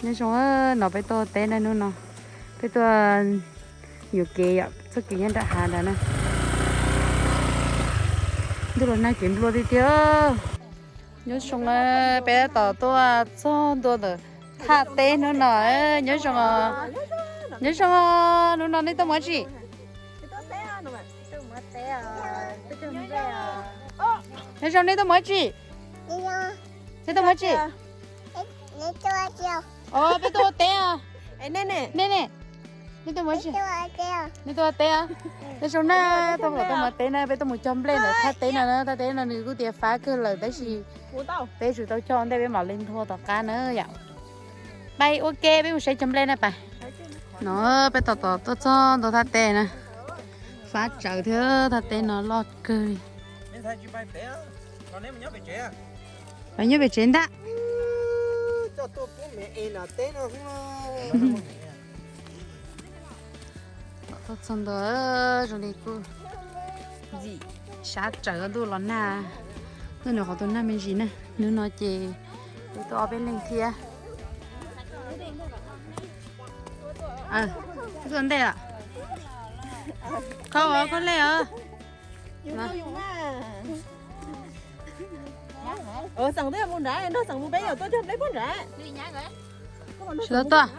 Nyob zoo, no peb tuaj teb na hnub no. Peb tuaj yuam kev yom, txoj kev nyob nram hav nrad na. Ntuj los nag kev nplua tiag tiag. Nyob zoo, peb tab tom tuaj txog ntua ntawm thaj teb hnub no. Nyob zoo, nyob zoo, hnub no nej tuaj mus dab tsi? Nyob zoo, nej tuaj mus dab tsi? Nej tuaj mus dab tsi? Peb tuaj ua teb. Nej ne? Nej tuaj mus dab tsi? Nej tuaj ua teb. Nyob zoo na, tuaj mus teb na, peb tuaj mus cog nplej ntawm thaj teb no, thaj teb no nws kuj tias fab kawg lawm tab sis peb tsis tau cog ua ntej, peb mam li nthua tom qab na yom. Pais ua ke, peb mus saib cog nplej na pais. No peb tab tom tuaj txog ntua thaj teb na. Fab tsawv thiab, thaj teb no loj kawg li. Pais nyob pem tsev ntag. Tuaj txog ntua zoo li kuj ntxim sab tsawv, ntuj los nag, ntuj nws qhov tus nag me ntsis na. Hnub no ces peb tuaj ob peb leeg thiab. Tuaj ntej os. Khau os, khau lej os. Xeem twb mus nrad, nrog xeem mus peb yam tuaj cog nplej puag nrad. Tsis tau tuaj.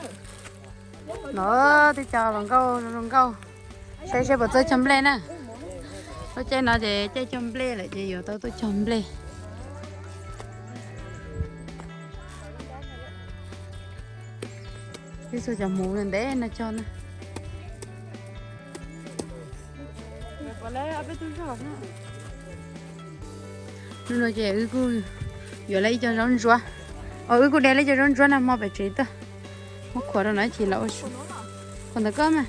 No twb cog hluas nkauj, hluas nkauj saib seb puas txawj cog nplej na. Lub caij no ces caij cog nplej lawm ces yuav tau tuaj cog nplej. Peb xuas cov hmuv ntev no cog na. Hnub no ces wb kuj yuav lawm ib co zaub ntsuab, wb kuj de lawm ib co zaub ntsuab na, hmo pem tsev tuaj, muab khuam rau no ib chim los ua su. Khuam ntawm koj mas,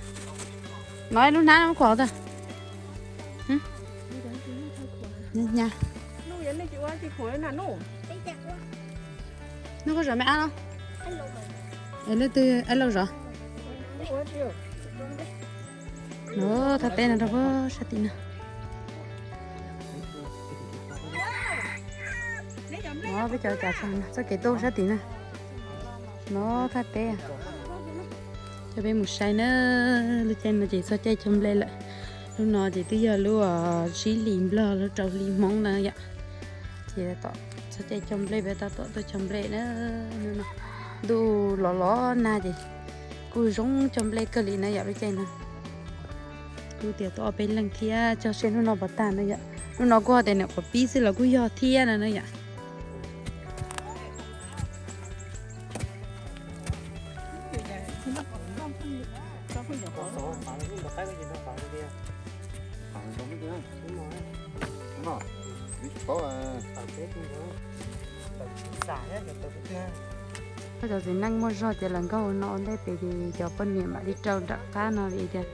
no lub hnab no muab khuam tag. Hnub koj zov me ab los? Leej twg ab lauj zov? No thaj teb no rau puag sab tim no. No peb cov cas txog txoj kev tuaj sab tim na. No thaj teb. Coj peb mus saib na, lub caij no ces txog caij cog nplej lawm. Lub no ces twb yog lub tsib hlis nplog lub rau hli hmoob na yom. Ces tom txog caij cog nplej peb tab tom tuaj cog nplej na. Hnub no ntuj los los nag ces kuj zoo cog nplej kawg li na yom lub caij no. Kuj tias tuaj ob peb leeg thiab cog seb hnub no puas tag na yom. Hnub no kuj ho tias nyuam qhuav pib xwb los kuj yog thiab no na yom. Cov txiv neej muaj zog ces lawv nkag hauv no ua ntej pem ces cov poj niam mam li rau nram qab no vim tias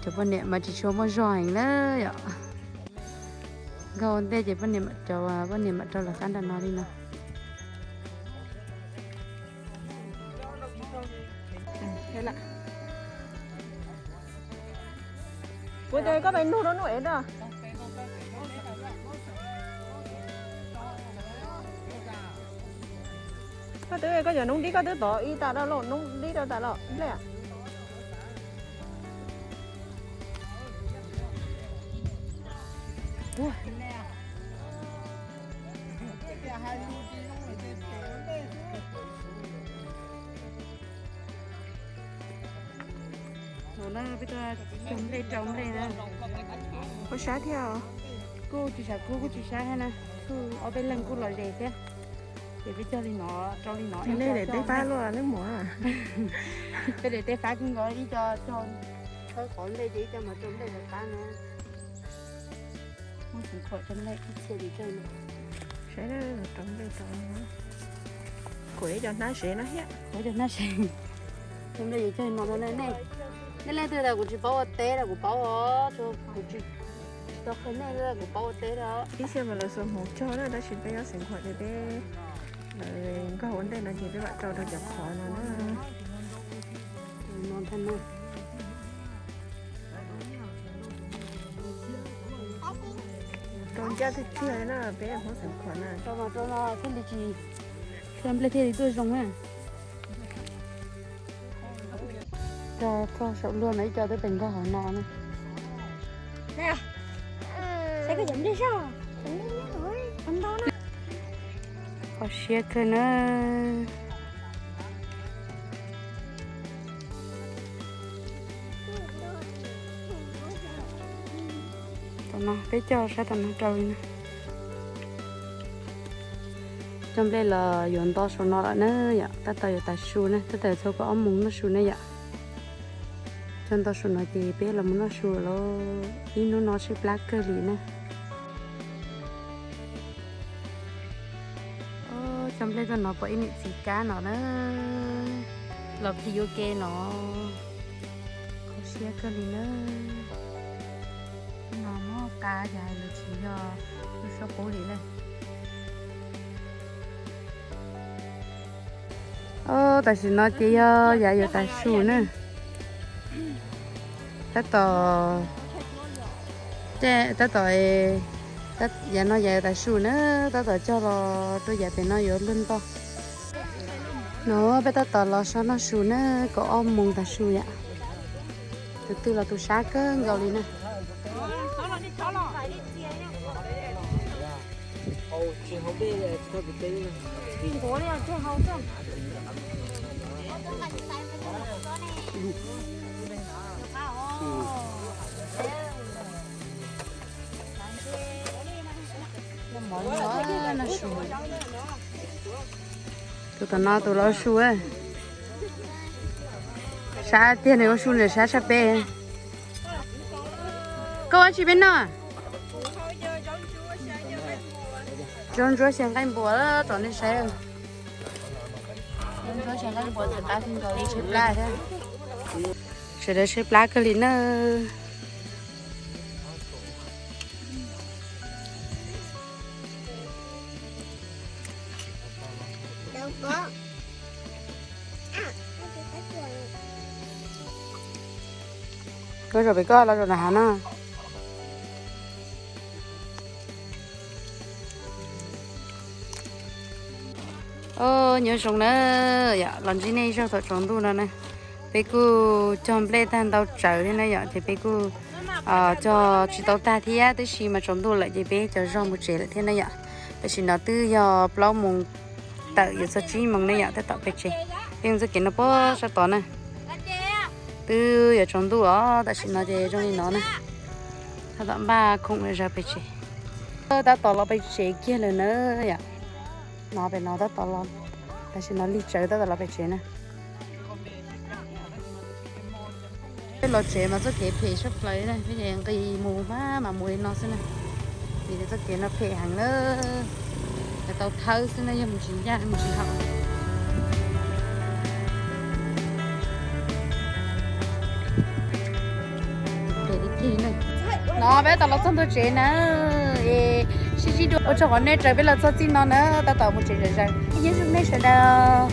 cov poj niam mas tsis tshua muaj zog heev na yom. Nkag ua ntej ces poj niam, cov poj niam mam rau lawv qab nram no li no. Kuv tias koj pais nug rau Nuj Ev na. Koj twb, koj cov noob dib koj twb tov ib tas rau lauj, noob dib rau tas los nplej. Cog nplej rau nplej na. Kuj sab thiab os. Kuj tsis sab, kuj kuj tsis sab thiab na. Kuj ob peb leeg kuj los ze thiab. Ces peb cog li no, rau li no. Nej daim teb fab luaj leej muam. Peb daim teb fab kawg nkaus, ib co cog thawb qhov nplej ces ib co mas rau nplej lawv qab na. Muab xeev khuam rau nplej ib txhia li cog no. Saib rau nplej rau. Khuam ib co hnab sev no thiab. Khuam ib co hnab sev. Cog nplej ces cog li no rau nej. Nej leej twg tas kuv tsis paub ua teb los kuv paub os, kuv tsis tau qhia nej, kuv paub ua teb os. Ib txhia mas lawv xuas hmuv cog na, tab sis peb yuav xeev khuam ces peb, lawv nkag ua ntej no ces peb mam rau rau cov qhov no na. Rau ncaj tiag tiag na, peb muab xeev khuam na. Rau no, rau no thiaj li tsis, thiaj nplej thiaj li tuaj zoo na. Cog txog saum luag no, ib co twb pes nkag hauv no na. Kho siab kawg na. Tom no peb cog sab tom no rau li na. Cog nplej los yuav nto saum no lawm na yom, tab tom yuav tav su na, tab tom yuav txog kaum ob moos noj su na yom. Cog nto saum no ces peb los mus noj su lawm. Ib hnub no tshaib plab kawg li na. Cog nplej tuaj no pom ib niam txiv kab no na, los phim ua ke no, kho siab kawg li na. No muab qab yog lawv tsis yog lub suab qub li na. Tam sim no ces yog yav yuav tav su na. Tab tom, tab tom, yav no yav yuav tav su na, tab tom cog los rau yav pem no yuav luag nto. No peb tab tom los so noj su na, kaum ob moos tav su yom. Tus twg los tus sab kawg nkaus li na. Tus tom no tus los ua su, sab tiag nws ua su nws sab sab pem. Koj ua tsi peb noj? Zaub ntsuab xyaw nqaij npua rau nej saib. Zaub ntsuab xyaw nqaij npua txawm qab kawg nkaus li, tshaib plab thiab. Sawv daws tshaib plab kawg li na. Koj zaum pem koj los zaum nram hav no. Nyob zoo na, yom, los ntsib nej zog thaum tsaus ntuj no na. Peb kuj cog nplej tag ntau tsawv thiab na yom, ces peb kuj cog tsis tau tag thiab, tab sis mas tsaus ntuj lawm ces peb cov zog mus tsev lawm thiab na yom. Tam sim no twb yog plaub moos tawm yuav txog tsib moos ne yom, tab tom pem tsev. Peb mus txoj kev no puag sab tod na. Twb yuav tsaus ntuj os, tam sim no ces zoo li no na. Tab tom npaj khoom lawm zaws pem tsev. Tab tom los pem tsev kiag lawm na yom. No pem no tab tom los, tam sim no lig tsawv tab tom los pem tsev na. Peb los tsev mas txoj kev phem sab plaws na, peb ces nqis mus mas mas mus li no xwb na. Vim tias txoj kev no phem heev na, es tau thawb xwb na, yog mus tsis ncaj mus tsis haum. No peb tab tom los txog ntua tsev na, es sib ntsib dua ua tsaug qhov nej raws peb los txog txij no na, tab tom mus tsev zom zaws. Nyob zoo nej sawv daws,